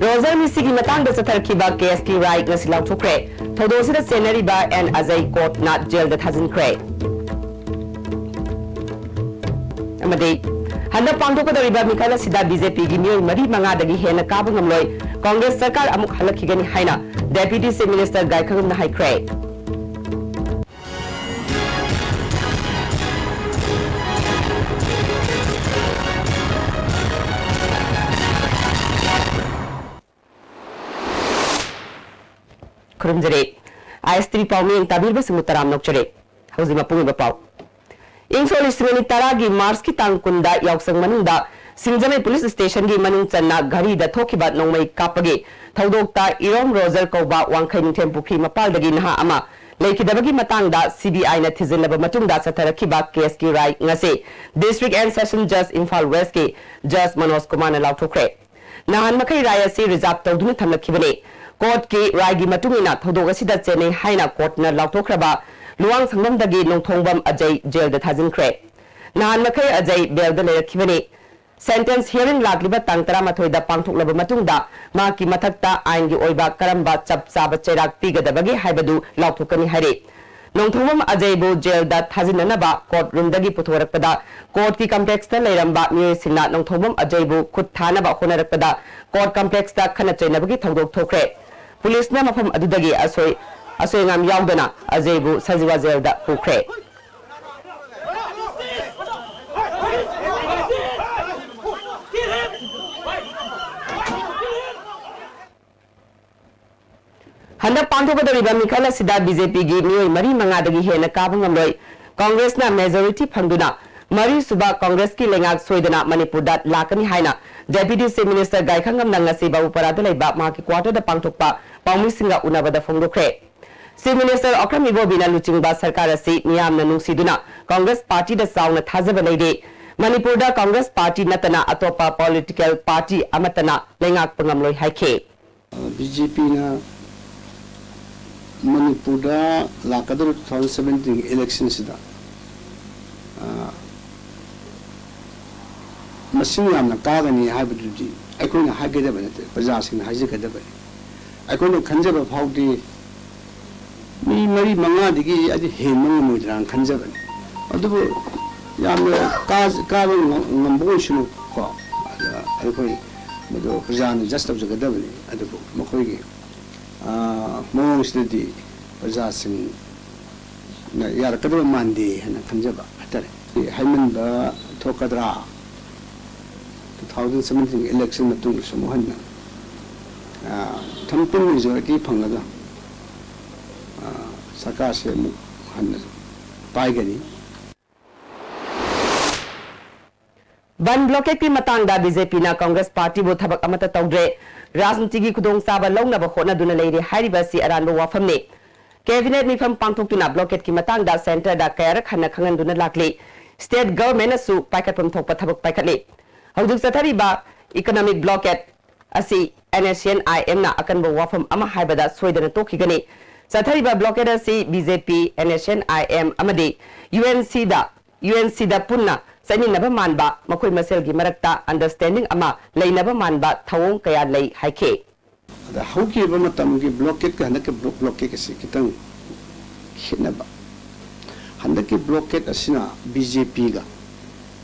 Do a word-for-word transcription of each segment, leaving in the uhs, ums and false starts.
Roger ꯃꯤꯁꯤꯒꯤ ꯃꯇꯥꯡꯗ ꯆꯠꯊꯔꯛꯈꯤꯕ ꯀꯦꯁꯀꯤ ꯔꯥꯏ ꯉꯁꯤ ꯂꯥꯎꯊꯣꯛꯈ꯭ꯔꯦ꯫ ꯊꯧꯗꯣꯛ ꯑꯁꯤꯗ ꯆꯦꯟꯅꯔꯤꯕ ꯑꯦꯟ ꯑꯖꯩ ꯀꯣꯔꯠꯅ ꯖꯦꯜꯗ ꯊꯥꯖꯤꯟꯈ꯭ꯔꯦ꯫ ꯑꯃꯗꯤ ꯍꯟꯗꯛ ꯄꯥꯡꯊꯣꯛꯀꯗꯧꯔꯤꯕ ꯃꯤꯈꯜ ꯑꯁꯤꯗ ꯕꯤ ꯖꯦ ꯄꯤꯒꯤ ꯃꯤꯑꯣꯏ ꯃꯔꯤ ꯃꯉꯥꯗꯒꯤ ꯍꯦꯟꯅ ꯀꯥꯕ ꯉꯝꯂꯣꯏ, ꯀꯣꯡꯒ꯭ꯔꯦꯁ ꯁꯔꯀꯥꯔ ꯑꯃꯨꯛ ꯍꯜꯂꯛꯈꯤꯒꯅꯤ ꯍꯥꯏꯅ ꯗꯦꯄ꯭ꯌꯨꯇꯤ ꯆꯤꯐ ꯃꯤꯅꯤꯁꯇꯔ ꯒꯥꯏꯈꯪꯉꯝꯅ ꯍꯥꯏꯈ꯭ꯔꯦ꯫ ꯈꯨꯔꯨꯝꯖꯔꯤ꯫ ꯑꯥꯏ ꯑꯦꯁ ꯇꯤ ꯚꯤ ꯄꯥꯎ ꯃꯤꯠꯌꯦꯡ ꯇꯥꯕꯤꯔꯤꯕꯁꯤꯡꯕꯨ ꯇꯔꯥꯝꯅ ꯑꯣꯛꯆꯔꯤ꯫ ꯍꯧꯖꯤꯛ ꯃꯄꯨꯡ ꯑꯣꯏꯕ ꯄꯥꯎ꯫ ꯏꯪ ꯁꯣꯛ ꯂꯤꯁꯤꯡ ꯑꯅꯤ ꯇꯔꯥꯒꯤ ꯃꯥꯔꯆꯀꯤ ꯇꯥꯡ ꯀꯨꯟꯗ ꯌꯥꯎꯁꯪ ꯃꯅꯨꯡꯗ ꯁꯤꯡꯖꯃꯩ ꯄꯨꯂꯤꯁ ꯁ꯭ꯇꯦꯁꯟꯒꯤ ꯃꯅꯨꯡ ꯆꯟꯅ ꯘꯔꯤꯗ ꯊꯣꯛꯈꯤꯕ ꯅꯣꯡꯃꯩ ꯀꯥꯞꯄꯒꯤ ꯊꯧꯗꯣꯛꯇ ꯏꯔꯣꯝ ꯔꯣꯖꯔ ꯀꯧꯕ ꯋꯥꯡꯈꯩ ꯅꯤꯡꯊꯦꯝ ꯄꯨꯈ꯭ꯔꯤ ꯃꯄꯥꯜꯗꯒꯤ ꯅꯍꯥ ꯑꯃ ꯂꯩꯈꯤꯗꯕꯒꯤ ꯃꯇꯥꯡꯗ ꯁꯤ ꯕꯤ ꯑꯥꯏꯅ ꯊꯤꯖꯤꯜꯂꯕ ꯃꯇꯨꯡꯗ ꯆꯠꯊꯔꯛꯈꯤꯕ ꯀꯦꯁꯀꯤ ꯔꯥꯏ ꯉꯁꯤ District and Session Judge Imphal Westꯀꯤ Judge Manoj ꯀꯨꯃꯥꯔꯅ ꯂꯥꯎꯊꯣꯛꯈ꯭ꯔꯦ꯫ ꯅꯍꯥꯟ ꯃꯈꯩ ꯔꯥꯏ ꯑꯁꯤ ꯔꯤꯖꯥꯔꯚ ꯇꯧꯗꯨꯅ ꯊꯝꯂꯛꯈꯤꯕꯅꯤ꯫ ꯀꯣꯔꯠꯀꯤ ꯔꯥꯏꯒꯤ ꯃꯇꯨꯡ ꯏꯟꯅ ꯊꯧꯗꯣꯛ ꯑꯁꯤꯗ ꯆꯦꯟꯅꯩ ꯍꯥꯏꯅ ꯀꯣꯔꯠꯅ ꯂꯥꯎꯊꯣꯛꯈ꯭ꯔꯕ ꯂꯨꯋꯥꯡ ꯁꯪꯕꯝꯗꯒꯤ ꯅꯣꯡꯊꯣꯡꯕꯝ ꯑꯖꯩ ꯖꯦꯜꯗ ꯊꯥꯖꯤꯟꯈ꯭ꯔꯦ꯫ ꯅꯍꯥꯟ ꯃꯈꯩ ꯑꯖꯩ ꯕꯦꯜꯗ ꯂꯩꯔꯛꯈꯤꯕꯅꯤ꯫ ꯁꯦꯟꯇꯦꯟꯁ ꯍꯤꯌꯥꯔꯤꯡ ꯂꯥꯛꯂꯤꯕ ꯇꯥꯡ ꯇꯔꯥꯃꯥꯊꯣꯏꯗ ꯄꯥꯡꯊꯣꯛꯂꯕ ꯃꯇꯨꯡꯗ ꯃꯍꯥꯛꯀꯤ ꯃꯊꯛꯇ ꯑꯥꯏꯟꯒꯤ ꯑꯣꯏꯕ ꯀꯔꯝꯕ ꯆꯞ ꯆꯥꯕ ꯆꯩꯔꯥꯛ ꯄꯤꯒꯗꯕꯒꯦ ꯍꯥꯏꯕꯗꯨ ꯂꯥꯎꯊꯣꯛꯀꯅꯤ ꯍꯥꯏꯔꯤ꯫ ꯅꯣꯡꯊꯣꯡꯕꯝ ꯑꯖꯩꯕꯨ ꯖꯦꯜꯗ ꯊꯥꯖꯤꯟꯅꯅꯕ ꯀꯣꯔꯠ ꯔꯨꯝꯗꯒꯤ ꯄꯨꯊꯣꯔꯛꯄꯗ ꯀꯣꯔꯠꯀꯤ ꯀꯝꯄ꯭ꯂꯦꯛꯁꯇ ꯂꯩꯔꯝꯕ ꯃꯤꯑꯣꯏꯁꯤꯡꯅ ꯅꯣꯡꯊꯣꯡꯕꯝ ꯑꯖꯩꯕꯨ ꯈꯨꯠ ꯊꯥꯅꯕ ꯍꯣꯠꯅꯔꯛꯄꯗ ꯀꯣꯔꯠ ꯀꯝꯄ꯭ꯂꯦꯛꯁꯇ ꯈꯠꯅ ꯆꯩꯅꯕꯒꯤ ꯊꯧꯗꯣꯛ ꯊꯣꯛꯈ꯭ꯔꯦ꯫ ꯄꯨꯂꯤꯁꯅ ꯃꯐꯝ ꯑꯗꯨꯗꯒꯤ ꯑꯁꯣꯏ ꯑꯁꯣꯏ ꯑꯉꯥꯝ ꯌꯥꯎꯗꯅ ꯑꯖꯩꯕꯨ ꯁꯖꯤꯋꯥ ꯖꯦꯜꯗ ꯄꯨꯈ꯭ꯔꯦ꯫ ꯍꯟꯗꯛ ꯄꯥꯡꯊꯣꯛꯀꯗꯧꯔꯤꯕ ꯃꯤꯈꯜ ꯑꯁꯤꯗ ꯕꯤ ꯖꯦ ꯄꯤꯒꯤ ꯃꯤꯑꯣꯏ ꯃꯔꯤ ꯃꯉꯥꯗꯒꯤ ꯍꯦꯟꯅ ꯀꯥꯕ ꯉꯝꯂꯣꯏ꯫ ꯀꯣꯡꯒ꯭ꯔꯦꯁꯅ ꯃꯦꯖꯣꯔꯤꯇꯤ ꯐꯪꯗꯨꯅ ꯃꯔꯤꯁꯨꯕ ꯀꯣꯡꯒ꯭ꯔꯦꯁꯀꯤ ꯂꯩꯉꯥꯛ ꯁꯣꯏꯗꯅ ꯃꯅꯤꯄꯨꯔꯗ ꯂꯥꯛꯀꯅꯤ ꯍꯥꯏꯅ ꯗꯦꯄ꯭ꯌꯨꯇꯤ ꯆꯤꯐ ꯃꯤꯅꯤꯁꯇꯔ ꯒꯥꯏꯈꯪꯉꯝꯅ ꯉꯁꯤ ꯕꯥꯕꯨꯄꯥꯔꯥꯗ ꯂꯩꯕ ꯃꯍꯥꯛꯀꯤ ꯀ꯭ꯋꯥꯇꯔꯗ ꯄꯥꯡꯊꯣꯛꯄ ꯄꯥꯎꯃꯤꯁꯤꯡꯒ ꯎꯅꯕꯗ ꯐꯣꯡꯗꯣꯛꯈ꯭ꯔꯦ꯫ ꯆꯤꯐ ꯃꯤꯅꯤꯁꯇꯔ ꯑꯣꯀ꯭ꯔꯝ ꯏꯕꯣꯕꯤꯅ ꯂꯨꯆꯤꯡꯕ ꯁꯔꯀꯥꯔ ꯑꯁꯤ ꯃꯤꯌꯥꯝꯅ ꯅꯨꯡꯁꯤꯗꯨꯅ ꯀꯣꯡꯒ꯭ꯔꯦꯁ ꯄꯥꯔꯇꯤꯗ ꯆꯥꯎꯅ ꯊꯥꯖꯕ ꯂꯩꯔꯤ꯫ ꯃꯅꯤꯄꯨꯔꯗ ꯀꯣꯡꯒ꯭ꯔꯦꯁ ꯄꯥꯔꯇꯤ ꯅꯠꯇꯅ ꯑꯇꯣꯞꯄ ꯄꯣꯂꯤꯇꯤꯀꯦꯜ ꯄꯥꯔꯇꯤ ꯑꯃꯠꯇꯅ ꯂꯩꯉꯥꯛꯄ ꯉꯝꯂꯣꯏ ꯍꯥꯏꯈꯤ꯫ ꯕꯤ ꯖꯦ ꯄꯤꯅ ꯃꯅꯤꯄꯨꯔꯗ ꯂꯥꯛꯀꯗꯧꯔꯤꯕ two thousand seventeen election ꯁꯤꯗ, ꯑ, ꯃꯁꯤꯡ ꯌꯥꯝꯅ ꯀꯥꯒꯅꯤ ꯍꯥꯏꯕꯗꯨꯗꯤ ꯑꯩꯈꯣꯏꯅ ꯍꯥꯏꯒꯗꯕ ꯅꯠꯇꯦ, ꯄ꯭ꯔꯖꯥꯁꯤꯡꯅ ꯍꯥꯏꯖꯒꯗꯕꯅꯤ꯫ ꯑꯩꯈꯣꯏꯅ ꯈꯟꯖꯕ ꯐꯥꯎꯗꯤ ꯃꯤ ꯃꯔꯤ ꯃꯉꯥꯗꯒꯤ ꯑꯗꯨ ꯍꯦꯟꯕ ꯉꯝꯃꯣꯏꯗ꯭ꯔꯥꯅ ꯈꯟꯖꯕꯅꯤ꯫ ꯑꯗꯨꯕꯨ ꯌꯥꯝꯅ ꯀꯥ-, ꯀꯥꯕ ꯉꯝ-, ꯉꯝꯕ ꯑꯣꯏꯁꯅꯨ ꯀꯣ꯫ ꯑꯗ ꯑꯩꯈꯣꯏ ꯃꯗꯨ ꯄ꯭ꯔꯖꯥꯅ ꯖꯁ ꯇꯧꯖꯒꯗꯕꯅꯤ꯫ ꯑꯗꯨꯕꯨ ꯃꯈꯣꯏꯒꯤ, ꯑ, ꯃꯑꯣꯡꯁꯤꯗꯗꯤ ꯄ꯭ꯔꯖꯥꯁꯤꯡꯅ ꯌꯥꯔꯛꯀꯗꯕ ꯃꯥꯟꯗꯦ ꯍꯥꯏꯅ ꯈꯟꯖꯕ ꯍꯥꯏꯇꯥꯔꯦ꯫ ꯍꯥꯏꯃꯟꯕ ꯊꯣꯛꯀꯗ꯭ꯔꯥ? Two thousand seventeen election ꯃꯇꯨꯡꯗꯁꯨ ꯑꯃꯨꯛ ꯍꯟꯅ, ꯑ, thumping majority ꯐꯪꯉꯒ, ꯑ, ꯁꯔꯀꯥꯔꯁꯦ ꯑꯃꯨꯛ ꯍꯟꯅ ꯄꯥꯏꯒꯅꯤ꯫ ꯕꯟ ꯕ꯭ꯂꯣꯀꯦꯠꯀꯤ ꯃꯇꯥꯡꯗ ꯕꯤ ꯖꯦ ꯄꯤꯅ ꯀꯪꯒ꯭ꯔꯦꯁ ꯄꯥꯔꯇꯤꯕꯨ ꯊꯕꯛ ꯑꯃꯠꯇ ꯇꯧꯗ꯭ꯔꯦ, ꯔꯥꯖꯅꯤꯇꯤꯒꯤ ꯈꯨꯗꯣꯡꯆꯥꯕ ꯂꯧꯅꯕ ꯍꯣꯠꯅꯗꯨꯅ ꯂꯩꯔꯤ ꯍꯥꯏꯔꯤꯕ ꯑꯁꯤ ꯑꯔꯥꯟꯕ ꯋꯥꯐꯝꯅꯤ꯫ ꯀꯦꯕꯤꯅꯦꯠ ꯃꯤꯐꯝ ꯄꯥꯡꯊꯣꯛꯇꯨꯅ ꯕ꯭ꯂꯣꯀꯦꯠꯀꯤ ꯃꯇꯥꯡꯗ ꯁꯦꯟꯇꯔꯗ ꯀꯌꯥꯔꯛ ꯍꯟꯅ ꯈꯪꯍꯟꯗꯨꯅ ꯂꯥꯛꯂꯤ꯫ ꯁ꯭ꯇꯦꯠ ꯒꯚꯔꯟꯃꯦꯟꯠꯅꯁꯨ ꯄꯥꯏꯈꯠꯐꯝ ꯊꯣꯛꯄ ꯊꯕꯛ ꯄꯥꯏꯈꯠꯂꯤ꯫ ꯍꯧꯖꯤꯛ ꯆꯠꯊꯔꯤꯕ ꯏꯀꯣꯅꯣꯃꯤꯛ ꯕ꯭ꯂꯣꯀꯦꯠ ꯑꯁꯤ ꯑꯦꯟ ꯑꯦꯁ ꯑꯦꯟ ꯑꯥꯏ ꯑꯦꯝꯅ ꯑꯀꯟꯕ ꯋꯥꯐꯝ ꯑꯃ ꯍꯥꯏꯕꯗ ꯁꯣꯏꯗꯅ ꯇꯣꯛꯈꯤꯒꯅꯤ꯫ ꯆꯠꯊꯔꯤꯕ ꯕ꯭ꯂꯣꯀꯦꯠ ꯑꯁꯤ B J P, N S N I M ꯑꯃꯗꯤ ꯌꯨ ꯑꯦꯟ ꯁꯤꯗ, ꯌꯨ ꯑꯦꯟ ꯁꯤꯗ ꯄꯨꯟꯅ ꯆꯠꯃꯤꯟꯅꯕ ꯃꯥꯟꯕ, ꯃꯈꯣꯏ ꯃꯁꯦꯜꯒꯤ ꯃꯔꯛꯇ ꯑꯟꯗꯔꯁ꯭ꯇꯦꯟꯗꯤꯡ ꯑꯃ ꯂꯩꯅꯕ ꯃꯥꯟꯕ ꯊꯧꯑꯣꯡ ꯀꯌꯥ ꯂꯩ ꯍꯥꯏꯈꯤ꯫ ꯑꯗ ꯍꯧꯈꯤꯕ ꯃꯇꯝꯒꯤ ꯕ꯭ꯂꯣꯀꯦꯠꯀ ꯍꯟꯗꯛꯀꯤ ꯕ꯭ꯂꯣ-, ꯕ꯭ꯂꯣꯀꯦꯠ ꯑꯁꯤ ꯈꯤꯇꯪ ꯈꯦꯠꯅꯕ꯫ ꯍꯟꯗꯛꯀꯤ ꯕ꯭ꯂꯣꯀꯦꯠ ꯑꯁꯤꯅ ꯕꯤ ꯖꯦ ꯄꯤꯒ,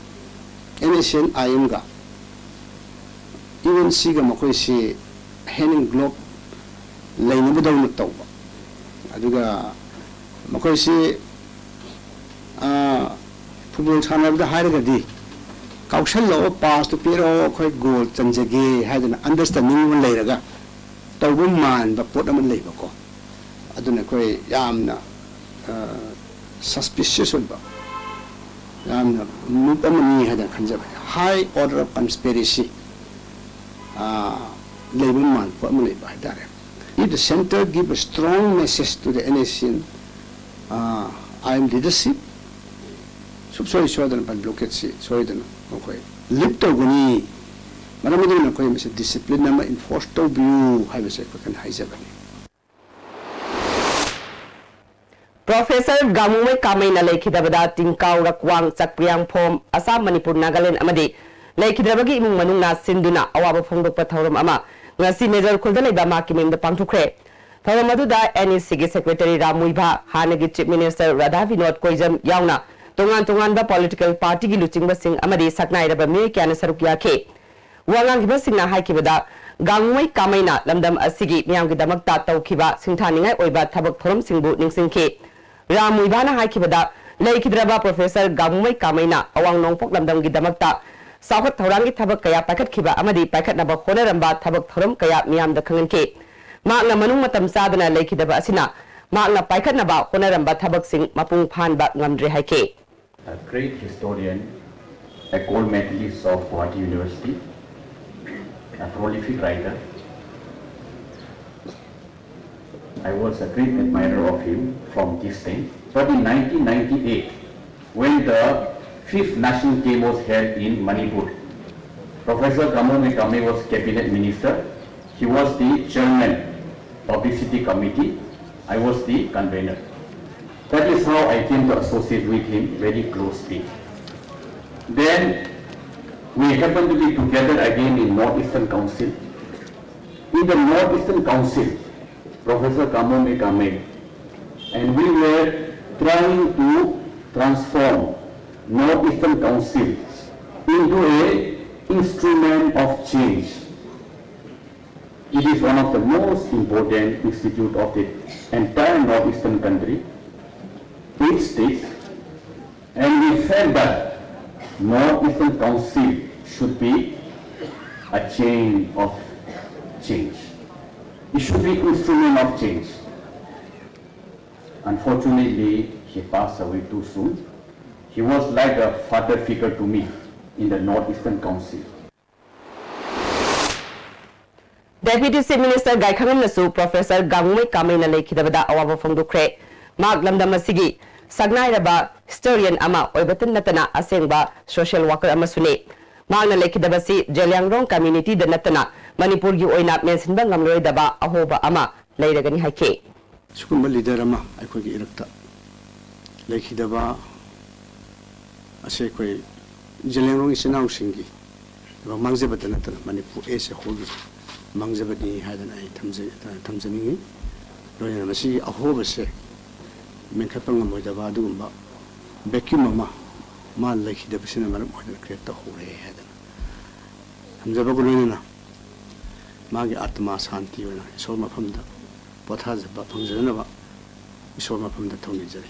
ꯑꯦꯟ ꯑꯦꯁ ꯑꯦꯟ ꯑꯥꯏ ꯑꯦꯝꯒ, ꯌꯨ ꯑꯦꯟ ꯁꯤꯒ ꯃꯈꯣꯏꯁꯤ ꯍꯦꯟ ꯏꯟ ꯒ꯭ꯂꯣꯕ ꯂꯩꯅꯕꯗꯧꯅ ꯇꯧꯕ꯫ ꯑꯗꯨꯒ ꯃꯈꯣꯏꯁꯤ, ꯑ, ꯐꯨꯠꯕꯣꯜ ꯁꯥꯟꯅꯕꯗ ꯍꯥꯏꯔꯒꯗꯤ, "ꯀꯥꯎꯁꯜꯂꯛꯑꯣ, ꯄꯥꯁꯇꯨ ꯄꯤꯔꯛꯑꯣ, ꯑꯩꯈꯣꯏ ꯒꯣꯜ ꯆꯟꯖꯒꯦ" ꯍꯥꯏꯗꯅ ꯑꯟꯗꯔꯁ꯭ꯇꯦꯟꯗꯤꯡ ꯑꯃ ꯂꯩꯔꯒ ꯇꯧꯕ ꯃꯥꯟꯕ ꯄꯣꯠ ꯑꯃ ꯂꯩꯕꯀꯣ꯫ ꯑꯗꯨꯅ ꯑꯩꯈꯣꯏ ꯌꯥꯝꯅ, ꯑ, ꯁꯁꯄꯤꯁꯤꯌꯁ ꯑꯣꯏꯕ, ꯌꯥꯝꯅ ꯃꯨꯞ ꯑꯃꯅꯤ ꯍꯥꯏꯗꯅ ꯈꯟꯖꯕ꯫ High order of conspiracy, ꯑ, ꯂꯩꯕ ꯃꯥꯟꯕ ꯄꯣꯠ ꯑꯃ ꯂꯩꯕ ꯍꯥꯏꯇꯥꯔꯦ꯫ If the center give a strong message to the N S C N, ꯑ, I M leadership, ꯁꯨꯡꯁꯣꯏ ꯁꯣꯏꯗꯅ ꯕꯟ ꯕ꯭ꯂꯣꯀꯦꯠꯁꯤ ꯁꯣꯏꯗꯅ ꯃꯈꯣꯏ ꯂꯤꯐ ꯇꯧꯒꯅꯤ꯫ ꯃꯔꯝ ꯑꯗꯨꯅ ꯑꯩꯈꯣꯏ ꯃꯁꯤ ꯗꯤꯁꯤꯄ꯭ꯂꯤꯟ ꯑꯃ ꯏꯟꯐꯣꯔꯁ ꯇꯧꯕꯤꯌꯨ ꯍꯥꯏꯕꯁꯦ ꯑꯩꯈꯣꯏ ꯀꯟꯅ ꯍꯥꯏꯖꯕꯅꯤ꯫ ꯄ꯭ꯔꯣꯐꯦꯁꯔ ꯒꯥꯃꯨꯃꯩ ꯀꯥꯃꯩꯅ ꯂꯩꯈꯤꯗꯕꯗ ꯇꯤꯡꯀꯥꯎ, ꯔꯛꯋꯥꯡ, ꯆꯛꯄ꯭ꯔꯤꯌꯥꯡꯐꯣꯝ, ꯑꯁꯥꯝ, ꯃꯅꯤꯄꯨꯔ, ꯅꯥꯒꯥꯂꯦꯟ ꯑꯃꯗꯤ ꯂꯩꯈꯤꯗ꯭ꯔꯕꯒꯤ ꯏꯃꯨꯡ ꯃꯅꯨꯡꯅ ꯁꯤꯟꯗꯨꯅ ꯑꯋꯥꯕ ꯐꯣꯡꯗꯣꯛꯄ ꯊꯧꯔꯝ ꯑꯃ ꯉꯁꯤ ꯃꯦꯖꯣꯔ ꯈꯨꯜꯗ ꯂꯩꯕ ꯃꯍꯥꯛꯀꯤ ꯃꯌꯨꯝꯗ ꯄꯥꯡꯊꯣꯛꯈ꯭ꯔꯦ꯫ ꯊꯧꯔꯝ ꯑꯗꯨꯗ NECꯒꯤ Secretary ꯔꯥꯝ ꯃꯨꯏꯚꯥ, ꯍꯥꯟꯅꯒꯤ Chief Minister ꯔꯥꯙꯥ ꯕꯤꯅꯣꯗ ꯀꯣꯏꯖꯝ ꯌꯥꯎꯅ ꯇꯣꯉꯥꯟ ꯇꯣꯉꯥꯟꯕ political partyꯒꯤ ꯂꯨꯆꯤꯡꯕꯁꯤꯡ ꯑꯃꯗꯤ ꯁꯛꯅꯥꯏꯔꯕ ꯃꯤꯑꯣꯏ ꯀꯌꯥꯅ ꯁꯔꯨꯛ ꯌꯥꯈꯤ꯫ ꯋꯥ ꯉꯥꯡꯈꯤꯕꯁꯤꯡꯅ ꯍꯥꯏꯈꯤꯕꯗ, ꯒꯥꯡꯉꯨꯃꯩ ꯀꯥꯃꯩꯅ ꯂꯝꯗꯝ ꯑꯁꯤꯒꯤ ꯃꯤꯌꯥꯝꯒꯤꯗꯃꯛꯇ ꯇꯧꯈꯤꯕ ꯁꯤꯡꯊꯥꯅꯤꯡꯉꯥꯏ ꯑꯣꯏꯕ ꯊꯕꯛ ꯊꯧꯔꯝꯁꯤꯡꯕꯨ ꯅꯤꯡꯁꯤꯡꯈꯤ꯫ ꯔꯥꯝ ꯃꯨꯏꯚꯥꯅ ꯍꯥꯏꯈꯤꯕꯗ, ꯂꯩꯈꯤꯗ꯭ꯔꯕ Professor ꯒꯥꯡꯉꯨꯃꯩ ꯀꯥꯃꯩꯅ ꯑꯋꯥꯡ ꯅꯣꯡꯄꯣꯛ ꯂꯝꯗꯝꯒꯤꯗꯃꯛꯇ ꯆꯥꯎꯈꯠ ꯊꯧꯔꯥꯡꯒꯤ ꯊꯕꯛ ꯀꯌꯥ ꯄꯥꯏꯈꯠꯈꯤꯕ ꯑꯃꯗꯤ ꯄꯥꯏꯈꯠꯅꯕ ꯍꯣꯠꯅꯔꯝꯕ ꯊꯕꯛ ꯊꯧꯔꯝ ꯀꯌꯥ ꯃꯤꯌꯥꯝꯗ ꯈꯪꯍꯟꯈꯤ꯫ ꯃꯍꯥꯛꯅ ꯃꯅꯨꯡ ꯃꯇꯝ ꯆꯥꯗꯅ ꯂꯩꯈꯤꯗꯕ ꯑꯁꯤꯅ ꯃꯍꯥꯛꯅ ꯄꯥꯏꯈꯠꯅꯕ ꯍꯣꯠꯅꯔꯝꯕ ꯊꯕꯛꯁꯤꯡ ꯃꯄꯨꯡ ꯐꯥꯍꯟꯕ ꯉꯝꯗ꯭ꯔꯦ ꯍꯥꯏꯈꯤ꯫ A great historian, a Gold Medalist of Guwahati University, a prolific writer. I was a great admirer of him from this time. But in nineteen ninety-eight, when the fifth National Game was held in Manipur, Professor Gamome Kame was cabinet minister. He was the chairman, publicity committee. I was the convener. That is how I came to associate with him very closely. Then we happened to be together again in Northeastern Council. In the Northeastern Council, Professor Gamome Kame and we were trying to transform Northeastern Council into a instrument of change. It is one of the most important institute of the entire Northeastern country, eight states, and we felt that Northeastern Council should be a chain of change. It should be instrument of change. Unfortunately, he passed away too soon. He was like a father figure to me in the Northeastern Council. Deputy Chief Minister ꯒꯥꯏꯈꯥꯉꯝꯅꯁꯨ Professor ꯒꯥꯡꯉꯨꯃꯩ ꯀꯥꯃꯩꯅ ꯂꯩꯈꯤꯗꯕꯗ ꯑꯋꯥꯕ ꯐꯣꯡꯗꯣꯛꯈ꯭ꯔꯦ꯫ ꯃꯍꯥꯛ ꯂꯝꯗꯝ ꯑꯁꯤꯒꯤ ꯁꯛꯅꯥꯏꯔꯕ historian ꯑꯃ ꯑꯣꯏꯕꯇ ꯅꯠꯇꯅ ꯑꯁꯦꯡꯕ social worker ꯑꯃꯁꯨꯅꯤ꯫ ꯃꯍꯥꯛꯅ ꯂꯩꯈꯤꯗꯕꯁꯤ ꯖꯦꯂꯤꯌꯥꯡꯔꯣꯡ communityꯗ ꯅꯠꯇꯅ ꯃꯅꯤꯄꯨꯔꯒꯤ ꯑꯣꯏꯅ ꯃꯦꯟꯁꯤꯟꯕ ꯉꯝꯂꯔꯣꯏꯗꯕ ꯑꯍꯣꯕ ꯑꯃ ꯂꯩꯔꯒꯅꯤ ꯍꯥꯏꯈꯤ꯫ ꯁꯤꯒꯨꯝꯕ leader ꯑꯃ ꯑꯩꯈꯣꯏꯒꯤ ꯏꯔꯛꯇ ꯂꯩꯈꯤꯗꯕ ꯑꯁꯦ ꯑꯩꯈꯣꯏ ꯖꯦꯂꯤꯌꯥꯡꯔꯣꯡ ꯏꯆꯤꯟ ꯏꯅꯥꯎꯁꯤꯡꯒꯤ ꯃꯥꯡꯖꯕꯇ ꯅꯠꯇꯅ ꯃꯅꯤꯄꯨꯔ ꯑꯦꯁ ꯑꯦ ꯍꯣꯜꯒꯤꯁꯨ ꯃꯥꯡꯖꯕꯅꯤ ꯍꯥꯏꯗꯅ ꯑꯩ ꯊꯝꯖ-, ꯊꯝꯖꯅꯤꯡꯉꯤ꯫ ꯂꯣꯏꯅꯅ ꯃꯁꯤꯒꯤ ꯑꯍꯣꯕꯁꯦ ꯃꯦꯟꯈꯠꯄ ꯉꯝꯃꯣꯏꯗꯕ ꯑꯗꯨꯒꯨꯝꯕ ꯚꯦꯀ꯭ꯌꯨꯝ ꯑꯃ ꯃꯥ ꯂꯩꯈꯤꯗꯕꯁꯤꯅ ꯃꯔꯝ ꯑꯣꯏꯗꯨꯅ ꯀ꯭ꯔꯤꯌꯦꯠ ꯇꯧꯍꯧꯔꯦ ꯍꯥꯏꯗꯅ ꯊꯝꯖꯕꯒ ꯂꯣꯏꯅꯅ ꯃꯥꯒꯤ ꯑꯥꯇꯃꯥ ꯁꯥꯟꯇꯤ ꯑꯣꯏꯅ ꯏꯁꯣꯔ ꯃꯐꯝꯗ ꯄꯣꯊꯥꯖꯕ ꯐꯪꯖꯅꯕ ꯏꯁꯣꯔ ꯃꯐꯝꯗ ꯊꯧꯅꯤꯖꯔꯤ꯫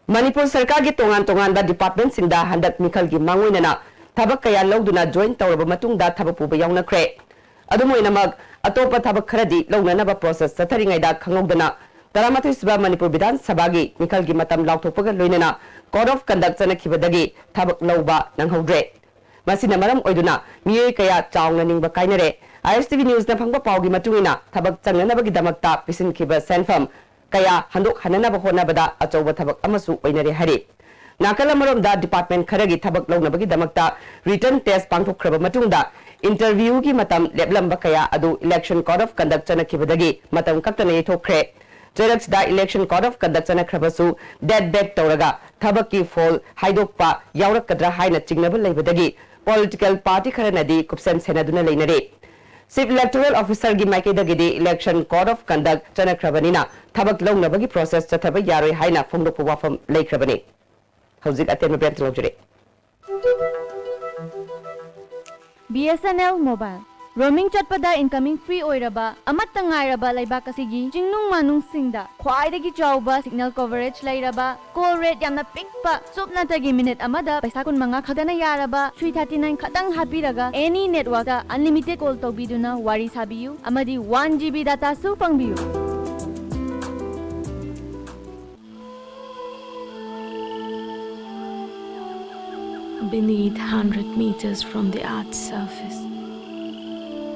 ꯃꯅꯤꯄꯨꯔ ꯁꯔꯀꯥꯔꯒꯤ ꯇꯣꯉꯥꯟ ꯇꯣꯉꯥꯟꯕ ꯗꯤꯄꯥꯔꯠꯃꯦꯟꯁꯤꯡꯗ ꯍꯟꯗꯛ ꯃꯤꯈꯜꯒꯤ ꯃꯥꯡꯑꯣꯏꯅꯅ ꯊꯕꯛ ꯀꯌꯥ ꯂꯧꯗꯨꯅ ꯖꯣꯏꯟ ꯇꯧꯔꯕ ꯃꯇꯨꯡꯗ ꯊꯕꯛ ꯄꯨꯕ ꯌꯥꯎꯅꯈ꯭ꯔꯦ꯫ ꯑꯗꯨꯝ ꯑꯣꯏꯅꯃꯛ, ꯑꯇꯣꯞꯄ ꯊꯕꯛ ꯈꯔꯗꯤ ꯂꯧꯅꯅꯕ ꯄ꯭ꯔꯣꯁꯦꯁ ꯆꯠꯊꯔꯤꯉꯩꯗ ꯈꯪꯍꯧꯗꯅ ꯇꯔꯥꯃꯥꯊꯣꯏ ꯁꯨꯕ ꯃꯅꯤꯄꯨꯔ ꯕꯤꯙꯥꯟ ꯁꯚꯥꯒꯤ ꯃꯤꯈꯜꯒꯤ ꯃꯇꯝ ꯂꯥꯎꯊꯣꯛꯄꯒ ꯂꯣꯏꯅꯅ ꯀꯣꯗ ꯑꯣꯐ ꯀꯟꯗꯛ ꯆꯠꯅꯈꯤꯕꯗꯒꯤ ꯊꯕꯛ ꯂꯧꯕ ꯅꯪꯍꯧꯗ꯭ꯔꯦ꯫ ꯃꯁꯤꯅ ꯃꯔꯝ ꯑꯣꯏꯗꯨꯅ ꯃꯤꯑꯣꯏ ꯀꯌꯥ ꯆꯥꯎꯅ ꯅꯤꯡꯕ ꯀꯥꯏꯅꯔꯦ꯫ ꯑꯥꯏ ꯑꯦꯁ ꯇꯤ ꯚꯤ ꯅ꯭ꯌꯨꯁꯅ ꯐꯪꯕ ꯄꯥꯎꯒꯤ ꯃꯇꯨꯡ ꯏꯟꯅ, ꯊꯕꯛ ꯆꯪꯅꯅꯕꯒꯤꯗꯃꯛꯇ ꯄꯤꯁꯤꯟꯈꯤꯕ ꯁꯦꯟꯐꯝ ꯀꯌꯥ ꯍꯟꯗꯣꯛꯍꯟꯅꯅꯕ ꯍꯣꯠꯅꯕꯗ ꯑꯆꯧꯕ ꯊꯕꯛ ꯑꯃꯁꯨ ꯑꯣꯏꯅꯔꯦ ꯍꯥꯏꯔꯤ꯫ ꯅꯥꯀꯜ ꯑꯃꯔꯣꯝꯗ, ꯗꯤꯄꯥꯔꯠꯃꯦꯟ ꯈꯔꯒꯤ ꯊꯕꯛ ꯂꯧꯅꯕꯒꯤꯗꯃꯛꯇ ꯔꯤꯇꯟ ꯇꯦꯁ ꯄꯥꯡꯊꯣꯛꯈ꯭ꯔꯕ ꯃꯇꯨꯡꯗ, ꯏꯟꯇꯔꯚ꯭ꯌꯨꯒꯤ ꯃꯇꯝ ꯂꯦꯞꯂꯝꯕ ꯀꯌꯥ ꯑꯗꯨ ꯏꯂꯦꯛꯁꯟ ꯀꯣꯗ ꯑꯣꯐ ꯀꯟꯗꯛ ꯆꯠꯅꯈꯤꯕꯗꯒꯤ ꯃꯇꯝ ꯀꯛꯇꯅ ꯌꯩꯊꯣꯛꯈ꯭ꯔꯦ꯫ ꯆꯩꯔꯛꯁꯤꯗ ꯏꯂꯦꯛꯁꯟ ꯀꯣꯗ ꯑꯣꯐ ꯀꯟꯗꯛ ꯆꯠꯅꯈ꯭ꯔꯕꯁꯨ, ꯗꯦꯠ ꯕꯦꯛ ꯇꯧꯔꯒ ꯊꯕꯛꯀꯤ ꯐꯣꯜ ꯍꯥꯏꯗꯣꯛꯄ ꯌꯥꯎꯔꯛꯀꯗ꯭ꯔꯥ ꯍꯥꯏꯅ ꯆꯤꯡꯅꯕ ꯂꯩꯕꯗꯒꯤ ꯄꯣꯂꯤꯇꯤꯀꯦꯜ ꯄꯥꯔꯇꯤ ꯈꯔꯅꯗꯤ ꯀꯨꯞꯁꯟ ꯁꯦꯟꯅꯗꯨꯅ ꯂꯩꯅꯔꯤ꯫ ꯆꯤꯞ ꯏꯂꯦꯛꯇꯣꯔꯦꯜ ꯑꯣꯐꯤꯁꯔꯒꯤ ꯃꯥꯏꯀꯩꯗꯒꯤꯗꯤ ꯏꯂꯦꯛꯁꯟ ꯀꯣꯗ ꯑꯣꯐ ꯀꯟꯗꯛ ꯆꯠꯅꯈ꯭ꯔꯕꯅꯤꯅ ꯊꯕꯛ ꯂꯧꯅꯕꯒꯤ ꯄ꯭ꯔꯣꯁꯦꯁ ꯆꯠꯊꯕ ꯌꯥꯔꯣꯏ ꯍꯥꯏꯅ ꯐꯣꯡꯗꯣꯛꯄ ꯋꯥꯐꯝ ꯂꯩꯈ꯭ꯔꯕꯅꯤ꯫ ꯍꯧꯖꯤꯛ ꯑꯇꯦꯟꯕ break ꯂꯧꯖꯔꯤ꯫ B S N L Mobile꯫ Roaming ꯆꯠꯄꯗ incoming free ꯑꯣꯏꯔꯕ, ꯑꯃꯠꯇ ꯉꯥꯏꯔꯕ ꯂꯩꯕꯥꯛ ꯑꯁꯤꯒꯤ ꯆꯤꯡꯅꯨꯡ ꯃꯥꯅꯨꯡꯁꯤꯡꯗ ꯈ꯭ꯋꯥꯏꯗꯒꯤ ꯆꯥꯎꯕ signal coverage ꯂꯩꯔꯕ, call rate ꯌꯥꯝꯅ ꯄꯤꯛꯄ, ꯁꯨꯞꯅꯇꯒꯤ ꯃꯤꯅꯤꯠ ꯑꯃꯗ ꯄꯩꯁꯥ ꯀꯨꯟꯃꯉꯥ ꯈꯛꯇꯅ ꯌꯥꯔꯕ three thirty nine ꯈꯛꯇꯪ ꯍꯥꯞꯄꯤꯔꯒ any networkꯇ unlimited call ꯇꯧꯕꯤꯗꯨꯅ ꯋꯥꯔꯤ ꯁꯥꯕꯤꯌꯨ ꯑꯃꯗꯤ one G B dataꯁꯨ ꯐꯪꯕꯤꯌꯨ꯫ Beneath, hundred meters from the earth's surface,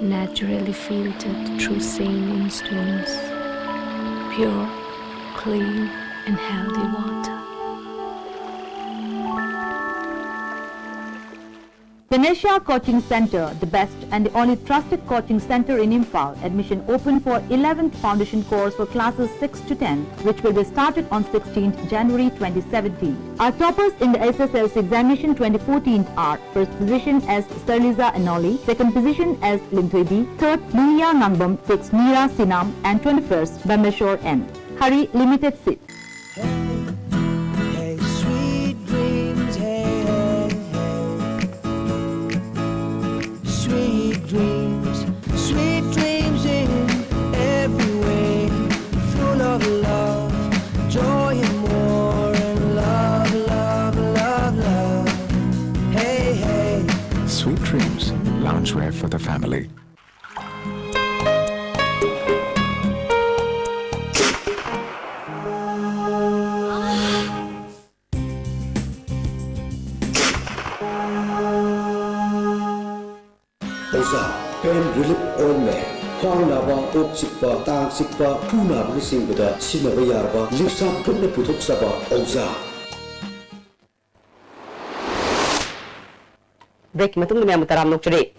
naturally filtered through saline streams, pure, clean, and healthy water. Ganesha Coaching Center, the best and the only trusted coaching center in Imphal. Admission open for eleventh foundation course for classes six to ten, which will be started on sixteenth January twenty seventeen. Our toppers in the S S L C examination twenty fourteen are: first position as Sterliza Anoli, second position as Linthuidi, third Lilia Nangbam, sixth Mira Sinam, and twenty-first Bameshwar N. Hurry, limited seat. Hey, sweet dreams, hey, hey, hey. Sweet dreams, sweet dreams in every way. Full of love, joy and war and love, love, love, love. Hey, hey. Sweet Dreams, loungewear for the family. ꯑꯣꯖꯥ, pain relief ointment, ꯈ꯭ꯋꯥꯡ ꯅꯥꯕ, ꯀꯣꯛ ꯆꯤꯛꯄ, ꯇꯥꯡ ꯆꯤꯛꯄ, ꯈꯨ ꯅꯥꯕꯅꯆꯤꯡꯕꯗ ꯁꯤꯖꯤꯟꯅꯕ ꯌꯥꯔꯕ ꯂꯤꯞꯁꯥꯞ ꯒ꯭ꯔꯨꯞꯅ ꯄꯨꯊꯣꯛꯆꯕ ꯑꯣꯖꯥ꯫ Break ꯀꯤ ꯃꯇꯨꯡꯗ ꯃꯌꯥꯝꯕꯨ ꯇꯔꯥꯝꯅ ꯑꯣꯛꯆꯔꯤ꯫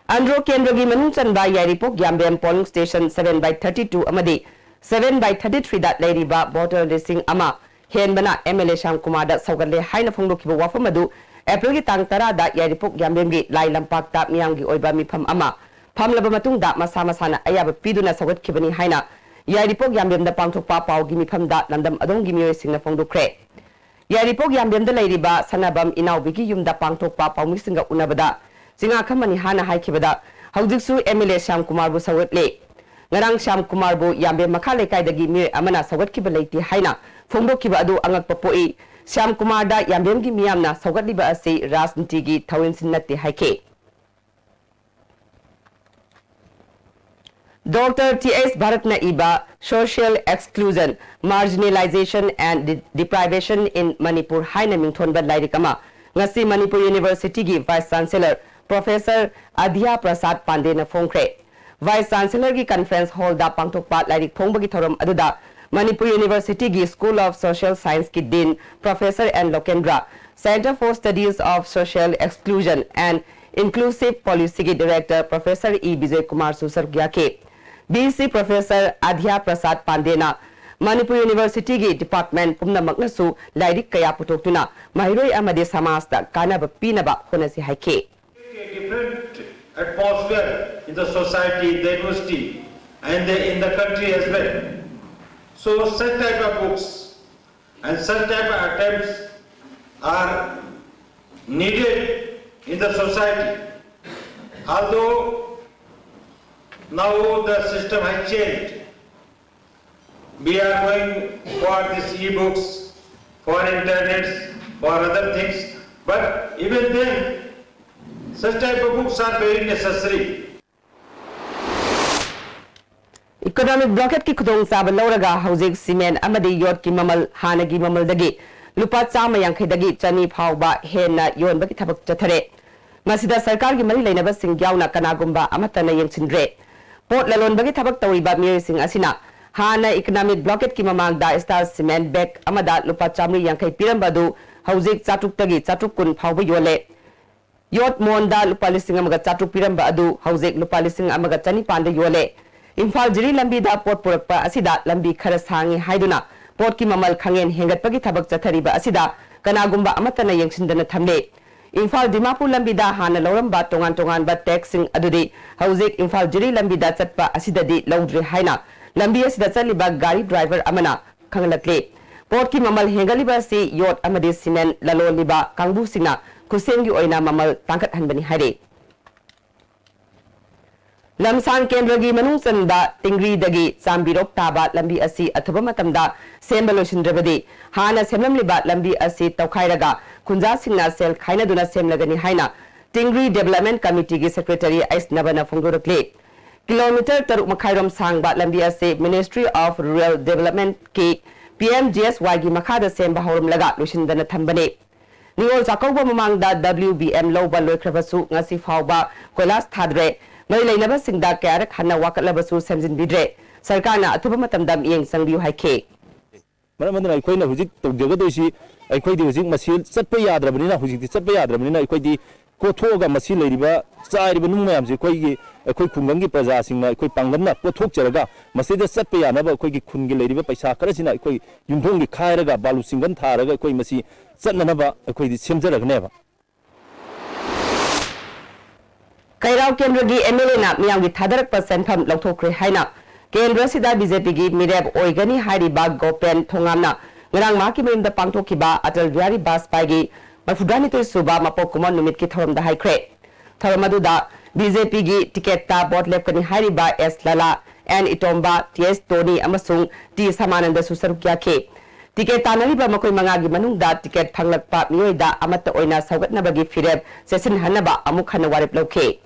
ꯑꯟꯗ꯭ꯔꯣ ꯀꯦꯟꯗ꯭ꯔꯒꯤ ꯃꯅꯨꯡ ꯆꯟꯕ ꯌꯥꯏꯔꯤꯄꯣꯛ ꯌꯥꯝꯕꯦꯝ polling station seven by thirty two ꯑꯃꯗꯤ seven by thirty three ꯗ ꯂꯩꯔꯤꯕ voter ꯂꯤꯁꯤꯡ ꯑꯃ ꯍꯦꯟꯕꯅ M L A ꯁ꯭ꯌꯥꯝ ꯀꯨꯃꯥꯔꯗ ꯁꯧꯒꯠꯂꯦ ꯍꯥꯏꯅ ꯐꯣꯡꯗꯣꯛꯈꯤꯕ ꯋꯥꯐꯝ ꯑꯗꯨ April ꯒꯤ ꯇꯥꯡ ꯇꯔꯥꯗ ꯌꯥꯏꯔꯤꯄꯣꯛ ꯌꯥꯝꯕꯦꯝꯒꯤ ꯂꯥꯏ ꯂꯝꯄꯥꯛꯇ ꯃꯤꯌꯥꯝꯒꯤ ꯑꯣꯏꯕ ꯃꯤꯐꯝ ꯑꯃ ꯐꯝꯂꯕ ꯃꯇꯨꯡꯗ ꯃꯁꯥ ꯃꯁꯥꯅ ꯑꯌꯥꯕ ꯄꯤꯗꯨꯅ ꯁꯧꯒꯠꯈꯤꯕꯅꯤ ꯍꯥꯏꯅ ꯌꯥꯏꯔꯤꯄꯣꯛ ꯌꯥꯝꯕꯦꯝꯗ ꯄꯥꯡꯊꯣꯛꯄ ꯄꯥꯎꯒꯤ ꯃꯤꯐꯝꯗ ꯂꯝꯗꯝ ꯑꯗꯣꯝꯒꯤ ꯃꯤꯑꯣꯏꯁꯤꯡꯅ ꯐꯣꯡꯗꯣꯛꯈ꯭ꯔꯦ꯫ ꯌꯥꯏꯔꯤꯄꯣꯛ ꯌꯥꯝꯕꯦꯝꯗ ꯂꯩꯔꯤꯕ ꯁꯅꯥꯕꯝ ꯏꯅꯥꯎꯕꯤꯒꯤ ꯌꯨꯝꯗ ꯄꯥꯡꯊꯣꯛꯄ ꯄꯥꯎꯃꯤꯁꯤꯡꯒ ꯎꯅꯕꯗ ꯆꯤꯉꯥꯈꯝ ꯃꯅꯤꯍꯥꯅ ꯍꯥꯏꯈꯤꯕꯗ, ꯍꯧꯖꯤꯛꯁꯨ M L A ꯁ꯭ꯌꯥꯝ ꯀꯨꯃꯥꯔꯕꯨ ꯁꯧꯒꯠꯂꯤ꯫ ꯉꯔꯥꯡ ꯁ꯭ꯌꯥꯝ ꯀꯨꯃꯥꯔꯕꯨ ꯌꯥꯝꯕꯦꯝ ꯃꯈꯥ ꯂꯩꯀꯥꯏꯗꯒꯤ ꯃꯤꯑꯣꯏ ꯑꯃꯅ ꯁꯧꯒꯠꯈꯤꯕ ꯂꯩꯇꯦ ꯍꯥꯏꯅ ꯐꯣꯡꯗꯣꯛꯈꯤꯕ ꯑꯗꯨ ꯑꯉꯛꯄ ꯄꯣꯛꯏ꯫ ꯁ꯭ꯌꯥꯝ ꯀꯨꯃꯥꯔꯗ ꯌꯥꯝꯕꯦꯝꯒꯤ ꯃꯤꯌꯥꯝꯅ ꯁꯧꯒꯠꯂꯤꯕ ꯑꯁꯤ ꯔꯥꯖꯅꯤꯇꯤꯒꯤ ꯊꯧꯑꯣꯏꯟꯁꯤꯟ ꯅꯠꯇꯦ ꯍꯥꯏꯈꯤ꯫ Doctor T S ꯚꯥꯔꯠꯅ ꯏꯕ Social Exclusion, Marginalization and De-, Deprivation in Manipur ꯍꯥꯏꯅ ꯃꯤꯡꯊꯣꯟꯕ ꯂꯥꯏꯔꯤꯛ ꯑꯃ ꯉꯁꯤ ꯃꯅꯤꯄꯨꯔ ꯌꯨꯅꯤꯚꯔꯁꯤꯇꯤꯒꯤ Vice Chancellor Professor ꯑꯙ꯭ꯌ ꯄ꯭ꯔꯁꯥꯗ ꯄꯥꯟꯗꯦꯅ ꯐꯣꯡꯈ꯭ꯔꯦ꯫ Vice Chancellorꯒꯤ conference hallꯗ ꯄꯥꯡꯊꯣꯛꯄ ꯂꯥꯏꯔꯤꯛ ꯐꯣꯡꯕꯒꯤ ꯊꯧꯔꯝ ꯑꯗꯨꯗ ꯃꯅꯤꯄꯨꯔ ꯌꯨꯅꯤꯚꯔꯁꯤꯇꯤꯒꯤ School of Social Scienceꯀꯤ Dean Professor N ꯂꯣꯀꯦꯟꯗ꯭ꯔ, Center for Studies of Social Exclusion and Inclusive Policyꯒꯤ Director Professor E Bijay ꯀꯨꯃꯥꯔꯁꯨ ꯁꯔꯨꯛ ꯌꯥꯈꯤ꯫ ꯕꯤ ꯁꯤ Professor ꯑꯥꯗ꯭ꯌ ꯄ꯭ꯔꯁꯥꯗ ꯄꯥꯟꯗꯦꯅ ꯃꯅꯤꯄꯨꯔ Universityꯒꯤ department ꯄꯨꯝꯅꯃꯛꯅꯁꯨ ꯂꯥꯏꯔꯤꯛ ꯀꯌꯥ ꯄꯨꯊꯣꯛꯇꯨꯅ ꯃꯍꯩꯔꯣꯏ ꯑꯃꯗꯤ ꯁꯃꯥꯖꯇ ꯀꯥꯟꯅꯕ ꯄꯤꯅꯕ ꯍꯣꯠꯅꯁꯤ ꯍꯥꯏꯈꯤ꯫ A different atmosphere in the society, in the university, and the, in the country as well. So such type of books and such type of attempts are needed in the society. Although now the system has changed, we are going for these e-books, for internets, for other things. But even then, such type of books are very necessary. Economic blockade ꯀꯤ ꯈꯨꯗꯣꯡꯆꯥꯕ ꯂꯧꯔꯒ ꯍꯧꯖꯤꯛ cement ꯑꯃꯗꯤ ꯌꯣꯠꯀꯤ ꯃꯃꯜ ꯍꯥꯟꯅꯒꯤ ꯃꯃꯜꯗꯒꯤ ꯂꯨꯄꯥ ꯆꯥꯝꯃ ꯌꯥꯡꯈꯩꯗꯒꯤ ꯆꯅꯤ ꯐꯥꯎꯕ ꯍꯦꯟꯅ ꯌꯣꯟꯕꯒꯤ ꯊꯕꯛ ꯆꯠꯊꯔꯦ꯫ ꯃꯁꯤꯗ ꯁꯔꯀꯥꯔꯒꯤ ꯃꯔꯤ ꯂꯩꯅꯕꯁꯤꯡ ꯌꯥꯎꯅ ꯀꯅꯥꯒꯨꯝꯕ ꯑꯃꯠꯇꯅ ꯌꯦꯡꯁꯤꯟꯗ꯭ꯔꯦ꯫ ꯄꯣꯠ ꯂꯂꯣꯟꯕꯒꯤ ꯊꯕꯛ ꯇꯧꯔꯤꯕ ꯃꯤꯑꯣꯏꯁꯤꯡ ꯑꯁꯤꯅ ꯍꯥꯟꯅ economic blockade ꯀꯤ ꯃꯃꯥꯡꯗ Star Cement bag ꯑꯃꯗ ꯂꯨꯄꯥ ꯆꯥꯃꯔꯤ ꯌꯥꯡꯈꯩ ꯄꯤꯔꯝꯕ ꯑꯗꯨ ꯍꯧꯖꯤꯛ ꯆꯥꯇ꯭ꯔꯨꯛꯇꯒꯤ ꯆꯥꯇ꯭ꯔꯨꯛ ꯀꯨꯟ ꯐꯥꯎꯕ ꯌꯣꯜꯂꯦ꯫ ꯌꯣꯠ ꯃꯣꯟꯗ ꯂꯨꯄꯥ ꯂꯤꯁꯤꯡ ꯑꯃꯒ ꯆꯥꯇ꯭ꯔꯨꯛ ꯄꯤꯔꯝꯕ ꯑꯗꯨ ꯍꯧꯖꯤꯛ ꯂꯨꯄꯥ ꯂꯤꯁꯤꯡ ꯑꯃꯒ ꯆꯅꯤꯄꯥꯟꯗ ꯌꯣꯜꯂꯦ꯫ ꯏꯝꯐꯥꯜ ꯖꯤꯔꯤ ꯂꯝꯕꯤꯗ ꯄꯣꯠ ꯄꯨꯔꯛꯄ ꯑꯁꯤꯗ ꯂꯝꯕꯤ ꯈꯔ ꯁꯥꯡꯉꯤ ꯍꯥꯏꯗꯨꯅ ꯄꯣꯠꯀꯤ ꯃꯃꯜ ꯈꯪꯍꯦꯟ ꯍꯦꯟꯒꯠꯄꯒꯤ ꯊꯕꯛ ꯆꯠꯊꯔꯤꯕ ꯑꯁꯤꯗ ꯀꯅꯥꯒꯨꯝꯕ ꯑꯃꯠꯇꯅ ꯌꯦꯡꯁꯤꯟꯗꯅ ꯊꯝꯂꯦ꯫ ꯏꯝꯐꯥꯜ ꯗꯤꯃꯥꯄꯨꯔ ꯂꯝꯕꯤꯗ ꯍꯥꯟꯅ ꯂꯧꯔꯝꯕ ꯇꯣꯉꯥꯟ ꯇꯣꯉꯥꯟꯕ tax ꯁꯤꯡ ꯑꯗꯨꯗꯤ ꯍꯧꯖꯤꯛ ꯏꯝꯐꯥꯜ ꯖꯤꯔꯤ ꯂꯝꯕꯤꯗ ꯆꯠꯄ ꯑꯁꯤꯗꯗꯤ ꯂꯧꯗ꯭ꯔꯦ ꯍꯥꯏꯅ ꯂꯝꯕꯤ ꯑꯁꯤꯗ ꯆꯠꯂꯤꯕ ꯒꯥꯔꯤ driver ꯑꯃꯅ ꯈꯪꯍꯜꯂꯛꯂꯤ꯫ ꯄꯣꯠꯀꯤ ꯃꯃꯜ ꯍꯦꯟꯒꯠꯂꯤꯕ ꯑꯁꯤ ꯌꯣꯠ ꯑꯃꯗꯤ cement ꯂꯂꯣꯜꯂꯤꯕ ꯀꯥꯡꯕꯨꯁꯤꯡꯅ ꯈꯨꯠꯁꯦꯝꯒꯤ ꯑꯣꯏꯅ ꯃꯃꯜ ꯇꯥꯡꯈꯠꯍꯟꯕꯅꯤ ꯍꯥꯏꯔꯤ꯫ ꯂꯝꯁꯥꯡ ꯀꯦꯟꯗ꯭ꯔꯒꯤ ꯃꯅꯨꯡ ꯆꯟꯕ ꯇꯤꯡꯔꯤꯗꯒꯤ ꯆꯥꯝꯕꯤꯔꯣꯛ ꯇꯥꯕ ꯂꯝꯕꯤ ꯑꯁꯤ ꯑꯊꯨꯕ ꯃꯇꯝꯗ ꯁꯦꯝꯕ ꯂꯣꯏꯁꯤꯟꯗ꯭ꯔꯕꯗꯤ ꯍꯥꯟꯅ ꯁꯦꯝꯂꯝꯂꯤꯕ ꯂꯝꯕꯤ ꯑꯁꯤ ꯇꯧꯈꯥꯏꯔꯒ ꯈꯨꯟꯖꯥꯁꯤꯡꯅ ꯁꯦꯜ ꯈꯥꯏꯅꯗꯨꯅ ꯁꯦꯝꯂꯒꯅꯤ ꯍꯥꯏꯅ ꯇꯤꯡꯔꯤ Development Committee ꯒꯤ Secretary ꯑꯩꯁ ꯅꯕꯅ ꯐꯣꯡꯗꯣꯔꯛꯂꯤ꯫ Kilometre ꯇꯔꯨꯛ ꯃꯈꯥꯏꯔꯣꯝ ꯁꯥꯡꯕ ꯂꯝꯕꯤ ꯑꯁꯤ Ministry of Rural Development ꯀꯤ P M G S Y ꯒꯤ ꯃꯈꯥꯗ ꯁꯦꯝꯕ ꯍꯧꯔꯝꯂꯒ ꯂꯣꯏꯁꯤꯟꯗꯅ ꯊꯝꯕꯅꯤ꯫ ꯅꯤꯉꯣꯜ ꯆꯥꯛꯀꯧꯕ ꯃꯃꯥꯡꯗ W B M ꯂꯧꯕ ꯂꯣꯏꯈ꯭ꯔꯕꯁꯨ ꯉꯁꯤ ꯐꯥꯎꯕ ꯀꯣꯏꯂꯥꯁ ꯊꯥꯗ꯭ꯔꯦ꯫ ꯃꯔꯤ ꯂꯩꯅꯕꯁꯤꯡꯗ ꯀꯌꯥꯔꯛ ꯍꯟꯅ ꯋꯥꯀꯠꯂꯕꯁꯨ ꯁꯦꯝꯖꯤꯟꯕꯤꯗ꯭ꯔꯦ꯫ ꯁꯔꯀꯥꯔꯅ ꯑꯊꯨꯕ ꯃꯇꯝꯗ ꯃꯤꯠꯌꯦꯡ ꯆꯪꯕꯤꯌꯨ ꯍꯥꯏꯈꯤ꯫ ꯃꯔꯝ ꯑꯗꯨꯅ ꯑꯩꯈꯣꯏꯅ ꯍꯧꯖꯤꯛ ꯇꯧꯖꯒꯗꯣꯏꯁꯤ ꯑꯩꯈꯣꯏꯗꯤ ꯍꯧꯖꯤꯛ ꯃꯁꯤ ꯆꯠꯄ ꯌꯥꯗ꯭ꯔꯕꯅꯤꯅ, ꯍꯧꯖꯤꯛꯇꯤ ꯆꯠꯄ ꯌꯥꯗ꯭ꯔꯕꯅꯤꯅ, ꯑꯩꯈꯣꯏꯗꯤ ꯀꯣꯊꯣꯛꯑꯒ ꯃꯁꯤ ꯂꯩꯔꯤꯕ ꯆꯥꯏꯔꯤꯕ ꯅꯨꯡ ꯃꯌꯥꯝꯁꯦ ꯑꯩꯈꯣꯏꯒꯤ, ꯑꯩꯈꯣꯏ ꯈꯨꯡꯒꯪꯒꯤ ꯄ꯭ꯔꯖꯥꯁꯤꯡꯅ ꯑꯩꯈꯣꯏ ꯄꯥꯡꯒꯜꯅ ꯀꯣꯊꯣꯛꯆꯔꯒ ꯃꯁꯤꯗ ꯆꯠꯄ ꯌꯥꯅꯕ ꯑꯩꯈꯣꯏꯒꯤ ꯈꯨꯟꯒꯤ ꯂꯩꯔꯤꯕ ꯄꯩꯁꯥ ꯈꯔꯁꯤꯅ ꯑꯩꯈꯣꯏ ꯌꯨꯝꯊꯣꯡꯒꯤ ꯈꯥꯏꯔꯒ ꯕꯥꯂꯨ ꯆꯤꯡꯒꯟ ꯊꯥꯔꯒ ꯑꯩꯈꯣꯏ ꯃꯁꯤ ꯆꯠꯅꯅꯕ ꯑꯩꯈꯣꯏꯗꯤ ꯁꯦꯝꯖꯔꯒꯅꯦꯕ꯫ ꯀꯩꯔꯥꯎ ꯀꯦꯟꯗ꯭ꯔꯒꯤ ꯑꯦꯝ ꯑꯦꯜ ꯑꯦꯅ ꯃꯤꯌꯥꯝꯒꯤ ꯊꯥꯗꯔꯛꯄ ꯁꯦꯟꯐꯝ ꯂꯧꯊꯣꯛꯈ꯭ꯔꯦ ꯍꯥꯏꯅ ꯀꯦꯟꯗ꯭ꯔꯁꯤꯗ ꯕꯤ ꯖꯦ ꯄꯤꯒꯤ ꯃꯤꯔꯦꯞ ꯑꯣꯏꯒꯅꯤ ꯍꯥꯏꯔꯤꯕ ꯒꯣꯄꯦꯟ ꯊꯣꯉꯥꯝꯅ ꯉꯔꯥꯡ ꯃꯍꯥꯛꯀꯤ ꯃꯌꯨꯝꯗ ꯄꯥꯡꯊꯣꯛꯈꯤꯕ ꯑꯇꯜ ꯕꯤꯍꯥꯔꯤ ꯕꯥꯖꯄꯥꯏꯒꯤ ꯃꯔꯤꯐꯨꯇꯔꯥꯅꯤꯊꯣꯏ ꯁꯨꯕ ꯃꯄꯣꯛ ꯀꯨꯝꯑꯣꯟ ꯅꯨꯃꯤꯠꯀꯤ ꯊꯧꯔꯝꯗ ꯍꯥꯏꯈ꯭ꯔꯦ꯫ ꯊꯧꯔꯝ ꯑꯗꯨꯗ ꯕꯤ ꯖꯦ ꯄꯤꯒꯤ ꯇꯤꯀꯦꯠꯇ ꯚꯣꯠ ꯂꯦꯞꯀꯅꯤ ꯍꯥꯏꯔꯤꯕ ꯑꯦꯁ ꯂꯂꯥ, ꯑꯦꯟ ꯏꯇꯣꯝꯕ, ꯇꯤ ꯑꯦꯁ ꯇꯣꯅꯤ ꯑꯃꯁꯨꯡ ꯇꯤ ꯁꯃꯥꯅꯟꯗꯁꯨ ꯁꯔꯨꯛ ꯌꯥꯈꯤ꯫ ꯇꯤꯀꯦꯠ ꯇꯥꯟꯅꯔꯤꯕ ꯃꯈꯣꯏ ꯃꯉꯥꯒꯤ ꯃꯅꯨꯡꯗ ꯇꯤꯀꯦꯠ ꯐꯪꯂꯛꯄ ꯃꯤꯑꯣꯏꯗ ꯑꯃꯠꯇ ꯑꯣꯏꯅ ꯁꯧꯒꯠꯅꯕꯒꯤ ꯐꯤꯔꯦꯞ ꯆꯦꯠꯁꯤꯟꯍꯟꯅꯕ ꯑꯃꯨꯛ ꯍꯟꯅ ꯋꯥꯔꯦꯞ ꯂꯧꯈꯤ꯫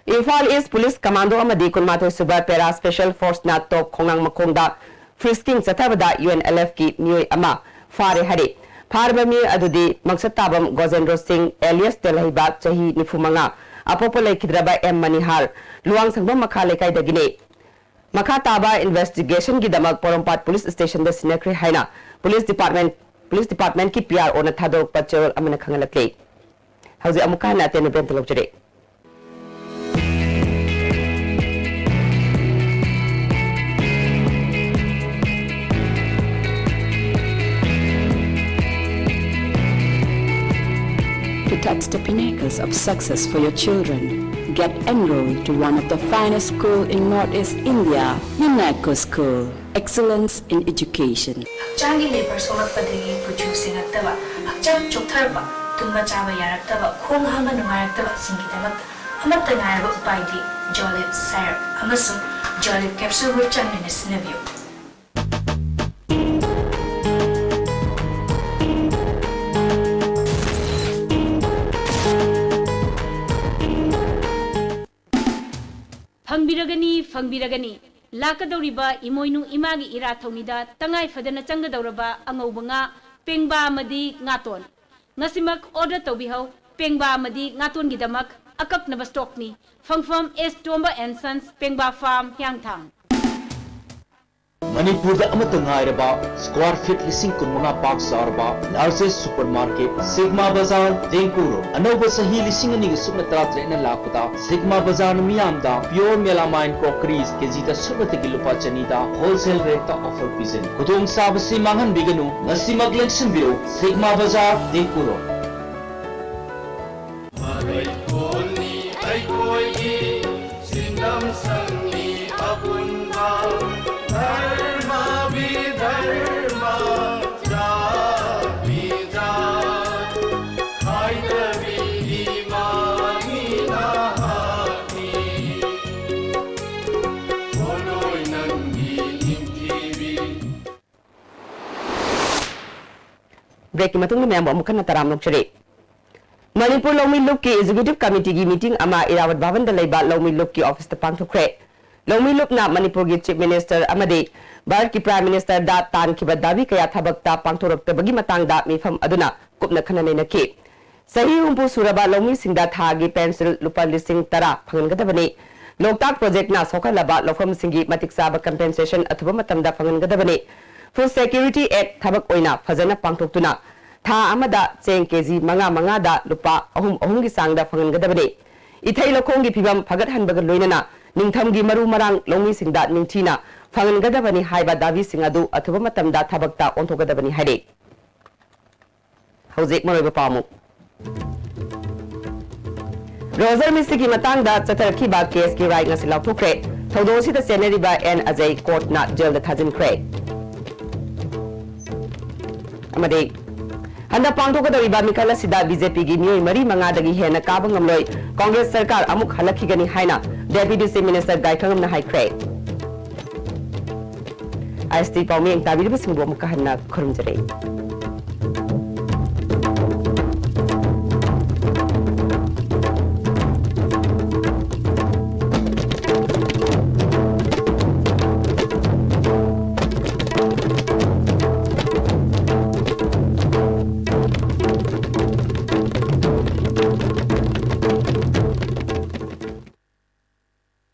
ꯏꯝꯐꯥꯜ ꯏꯁ ꯄꯨꯂꯤꯁ ꯀꯃꯥꯟꯗꯣ ꯑꯃꯗꯤ ꯀꯨꯟꯃꯥꯊꯣꯏ ꯁꯨꯕ ꯄꯦꯔꯥ ꯁ꯭ꯄꯦꯁꯦꯜ ꯐꯣꯔꯁꯅ ꯇꯣꯞ ꯈꯣꯡꯅꯥꯡ ꯃꯈꯣꯡꯗ ꯐ꯭ꯔꯤꯁꯀꯤꯡ ꯆꯠꯊꯕꯗ ꯌꯨ ꯑꯦꯟ ꯑꯦꯜ ꯑꯦꯐꯀꯤ ꯃꯤꯑꯣꯏ ꯑꯃ ꯐꯥꯔꯦ ꯍꯥꯏꯔꯤ꯫ ꯐꯥꯔꯕ ꯃꯤꯑꯣꯏ ꯑꯗꯨꯗꯤ ꯃꯪꯁꯠꯇꯥꯕꯝ ꯒꯣꯖꯦꯟꯗ꯭ꯔꯣ ꯁꯤꯡ ꯑꯦꯂꯤꯌꯁ ꯇꯦꯜꯍꯩꯕ, ꯆꯍꯤ ꯅꯤꯐꯨ ꯃꯉꯥ, ꯑꯄꯣꯛꯄ ꯂꯩꯈꯤꯗ꯭ꯔꯕ ꯑꯦꯝ ꯃꯅꯤꯍꯥꯔ, ꯂꯨꯋꯥꯡꯁꯪꯕꯝ ꯃꯈꯥ ꯂꯩꯀꯥꯏꯗꯒꯤꯅꯤ꯫ ꯃꯈꯥ ꯇꯥꯕ ꯏꯟꯚꯦꯁꯇꯤꯒꯦꯁꯟꯒꯤꯗꯃꯛ ꯄꯣꯔꯣꯝꯄꯥꯠ ꯄꯨꯂꯤꯁ ꯁ꯭ꯇꯦꯁꯟꯗ ꯁꯤꯟꯅꯈ꯭ꯔꯦ ꯍꯥꯏꯅ ꯄꯨꯂꯤꯁ ꯗꯤꯄꯥꯔꯠꯃꯦꯟ, ꯄꯨꯂꯤꯁ ꯗꯤꯄꯥꯔꯠꯃꯦꯟꯀꯤ ꯄꯤ ꯑꯥꯔ ꯑꯣꯅ ꯊꯥꯗꯣꯔꯛꯄ ꯆꯦꯔꯣꯜ ꯑꯃꯅ ꯈꯪꯍꯜꯂꯛꯂꯤ꯫ ꯍꯧꯖꯤꯛ ꯑꯃꯨꯛꯀ ꯍꯟꯅ ꯑꯇꯦꯟꯕ ꯕ꯭ꯔꯦꯛ ꯑꯃꯇ ꯂꯧꯖꯔꯛꯏ꯫ To touch the pinnacles of success for your children, get enrolled to one of the finest school in Northeast India, UNECO School. Excellence in Education. ꯍꯛꯆꯥꯡꯒꯤ ꯂꯦꯕꯔ ꯁꯣꯛꯂꯛꯄꯗꯒꯤ ꯀꯨꯆꯨ ꯁꯦꯡꯉꯛꯇꯕ, ꯍꯛꯆꯥꯡ ꯆꯣꯛꯊꯔꯛꯄ, ꯇꯨꯝꯕ ꯆꯥꯕ ꯌꯥꯔꯛꯇꯕ, ꯈꯣꯡ ꯍꯥꯝꯕ ꯅꯨꯡꯉꯥꯏꯔꯛꯇꯕꯁꯤꯡꯒꯤꯗꯃꯛꯇ ꯑꯃꯠꯇ ꯉꯥꯏꯔꯕ ꯎꯄꯥꯏꯗꯤ ꯖꯣꯂꯤꯞ ꯁꯥꯏꯔꯞ ꯑꯃꯁꯨꯡ ꯖꯣꯂꯤꯞ ꯀꯦꯞꯁꯨꯜꯕꯨ ꯆꯥꯡ ꯅꯥꯏꯅ ꯁꯤꯖꯤꯟꯅꯕꯤꯌꯨ꯫ ꯐꯪꯕꯤꯔꯒꯅꯤ, ꯐꯪꯕꯤꯔꯒꯅꯤ꯫ ꯂꯥꯛꯀꯗꯧꯔꯤꯕ ꯏꯃꯣꯏꯅꯨ ꯏꯃꯥꯒꯤ ꯏꯔꯥꯠ ꯊꯧꯅꯤꯗ ꯇꯉꯥꯏ ꯐꯗꯅ ꯆꯪꯒꯗꯧꯔꯕ ꯑꯉꯧꯕ ꯉꯥ, ꯄꯦꯡꯕꯥ ꯑꯃꯗꯤ ꯉꯥꯇꯣꯟ꯫ ꯉꯁꯤꯃꯛ ꯑꯣꯔꯗꯔ ꯇꯧꯕꯤꯍꯧ꯫ ꯄꯦꯡꯕꯥ ꯑꯃꯗꯤ ꯉꯥꯇꯣꯟꯒꯤꯗꯃꯛ ꯑꯀꯛꯅꯕ ꯁ꯭ꯇꯣꯛꯅꯤ꯫ ꯐꯪꯐꯝ ꯑꯦꯁ ꯇꯣꯝꯕ ꯑꯦꯟ ꯁꯟꯁ, ꯄꯦꯡꯕꯥ ꯐꯥꯔꯝ, ꯍꯤꯌꯥꯡꯊꯥꯡ꯫ ꯃꯅꯤꯄꯨꯔꯗ ꯑꯃꯠꯇ ꯉꯥꯏꯔꯕ square feet ꯂꯤꯁꯤꯡ ꯀꯨꯟꯃꯉꯥ ꯄꯥꯛ ꯆꯥꯎꯔꯕ largest supermarket ꯁꯤꯒꯃꯥ ꯕꯖꯥꯔ, ꯇꯦꯡꯀꯨꯔꯣ꯫ ꯑꯅꯧꯕ ꯆꯍꯤ ꯂꯤꯁꯤꯡ ꯑꯅꯤꯒ ꯁꯨꯞꯅ ꯇꯔꯥꯇꯔꯦꯠꯅ ꯂꯥꯛꯄꯗ ꯁꯤꯒꯃꯥ ꯕꯖꯥꯔꯅ ꯃꯤꯌꯥꯝꯗ pure melamine crockeries ꯀꯦꯖꯤꯗ ꯁꯨꯞꯅꯇꯒꯤ ꯂꯨꯄꯥ ꯆꯅꯤꯗ wholesale rateꯇ offer ꯄꯤꯖꯔꯤ꯫ ꯈꯨꯗꯣꯡꯆꯥꯕꯁꯤ ꯃꯥꯡꯍꯟꯕꯤꯒꯅꯨ, ꯉꯁꯤꯃꯛ ꯂꯦꯡꯁꯤꯟꯕꯤꯔꯧ ꯁꯤꯒꯃꯥ ꯕꯖꯥꯔ, ꯇꯦꯡꯀꯨꯔꯣ꯫ ꯃꯔꯩꯀꯣꯜꯅꯤ ꯑꯩꯈꯣꯏꯒꯤ ꯁꯤꯟꯗꯝ ꯁꯪꯒꯤ ꯑꯄꯨꯟꯕ ꯙꯔꯃ ꯕꯤꯙꯔꯃ ꯖꯥꯇꯤ ꯖꯥꯠ ꯈꯥꯏꯗꯕꯤꯒꯤ ꯃꯥꯅꯤ ꯅꯍꯥꯛꯀꯤ ꯄꯣꯠꯂꯣꯏ ꯅꯪꯒꯤ ꯅꯤꯡꯊꯤꯕꯤ꯫ Breakꯀꯤ ꯃꯇꯨꯡꯗ ꯃꯌꯥꯝꯕꯨ ꯑꯃꯨꯛ ꯍꯟꯅ ꯇꯔꯥꯝꯅ ꯑꯣꯛꯆꯔꯤ꯫ ꯃꯅꯤꯄꯨꯔ ꯂꯧꯃꯤ ꯂꯨꯞꯀꯤ Executive Committeeꯒꯤ meeting ꯑꯃ ꯏꯔꯥꯋꯠ ꯚꯕꯟꯗ ꯂꯩꯕ ꯂꯧꯃꯤ ꯂꯨꯞꯀꯤ officeꯇ ꯄꯥꯡꯊꯣꯛꯈ꯭ꯔꯦ꯫ ꯂꯧꯃꯤ ꯂꯨꯞꯅ ꯃꯅꯤꯄꯨꯔꯒꯤ Chief Minister ꯑꯃꯗꯤ ꯚꯥꯔꯠꯀꯤ Prime Ministerꯗ ꯇꯥꯟꯈꯤꯕ ꯗꯥꯕꯤ ꯀꯌꯥ ꯊꯕꯛꯇ ꯄꯥꯡꯊꯣꯔꯛꯇꯕꯒꯤ ꯃꯇꯥꯡꯗ ꯃꯤꯐꯝ ꯑꯗꯨꯅ ꯀꯨꯞꯅ ꯈꯟꯅ ꯅꯩꯅꯈꯤ꯫ ꯆꯍꯤ ꯍꯨꯝꯐꯨ ꯁꯨꯔꯕ ꯂꯧꯃꯤꯁꯤꯡꯗ ꯊꯥꯒꯤ pension ꯂꯨꯄꯥ ꯂꯤꯁꯤꯡ ꯇꯔꯥ ꯐꯪꯍꯟꯒꯗꯕꯅꯤ꯫ ꯂꯣꯛꯇꯥꯛ projectꯅ ꯁꯣꯛꯍꯜꯂꯕ ꯂꯧꯐꯝꯁꯤꯡꯒꯤ ꯃꯇꯤꯛ ꯆꯥꯕ compensation ꯑꯊꯨꯕ ꯃꯇꯝꯗ ꯐꯪꯍꯟꯒꯗꯕꯅꯤ꯫ Food Security Act ꯊꯕꯛ ꯑꯣꯏꯅ ꯐꯖꯅ ꯄꯥꯡꯊꯣꯛꯇꯨꯅ ꯊꯥ ꯑꯃꯗ ꯆꯦꯡ ꯀꯦꯖꯤ ꯃꯉꯥ ꯃꯉꯥꯗ ꯂꯨꯄꯥ ꯑꯍꯨꯝ ꯑꯍꯨꯝꯒꯤ ꯆꯥꯡꯗ ꯐꯪꯍꯟꯒꯗꯕꯅꯤ꯫ ꯏꯊꯩ ꯂꯧꯈꯣꯡꯒꯤ ꯐꯤꯕꯝ ꯐꯒꯠꯍꯟꯕꯒ ꯂꯣꯏꯅꯅ ꯅꯤꯡꯊꯝꯒꯤ ꯃꯔꯨ ꯃꯔꯥꯡ ꯂꯧꯃꯤꯁꯤꯡꯗ ꯅꯤꯡꯊꯤꯅ ꯐꯪꯍꯟꯒꯗꯕꯅꯤ ꯍꯥꯏꯕ ꯗꯥꯕꯤꯁꯤꯡ ꯑꯗꯨ ꯑꯊꯨꯕ ꯃꯇꯝꯗ ꯊꯕꯛꯇ ꯑꯣꯟꯊꯣꯛꯀꯗꯕꯅꯤ ꯍꯥꯏꯔꯤ꯫ ꯍꯧꯖꯤꯛ ꯃꯔꯨꯑꯣꯏꯕ ꯄꯥꯎ ꯑꯃꯨꯛ꯫ ꯔꯣꯖꯔ ꯃꯤꯁꯇ꯭ꯔꯤꯒꯤ ꯃꯇꯥꯡꯗ ꯆꯠꯊꯔꯛꯈꯤꯕ caseꯀꯤ ꯔꯥꯏ ꯉꯁꯤ ꯂꯥꯎꯊꯣꯛꯈ꯭ꯔꯦ꯫ ꯊꯧꯗꯣꯛ ꯑꯁꯤꯗ ꯆꯦꯟꯅꯔꯤꯕ ꯑꯦꯟ ꯑꯖꯌ courtꯅ jailꯗ ꯊꯥꯖꯤꯟꯈ꯭ꯔꯦ꯫ ꯑꯃꯗꯤ ꯍꯟꯗꯛ ꯄꯥꯡꯊꯣꯛꯀꯗꯧꯔꯤꯕ ꯃꯤꯈꯜ ꯑꯁꯤꯗ BJPꯒꯤ ꯃꯤꯑꯣꯏ ꯃꯔꯤ ꯃꯉꯥꯗꯒꯤ ꯍꯦꯟꯅ ꯀꯥꯕ ꯉꯝꯂꯣꯏ, Congress ꯁꯔꯀꯥꯔ ꯑꯃꯨꯛ ꯍꯜꯂꯛꯈꯤꯒꯅꯤ ꯍꯥꯏꯅ Deputy Chief Minister ꯒꯥꯏꯈꯉꯝꯅ ꯍꯥꯏꯈ꯭ꯔꯦ꯫ IST ꯄꯥꯎꯃꯤꯌꯦꯡ ꯇꯥꯕꯤꯔꯤꯕꯁꯤꯡꯕꯨ ꯑꯃꯨꯛꯀ ꯍꯟꯅ ꯈꯨꯔꯨꯝꯖꯔꯤ꯫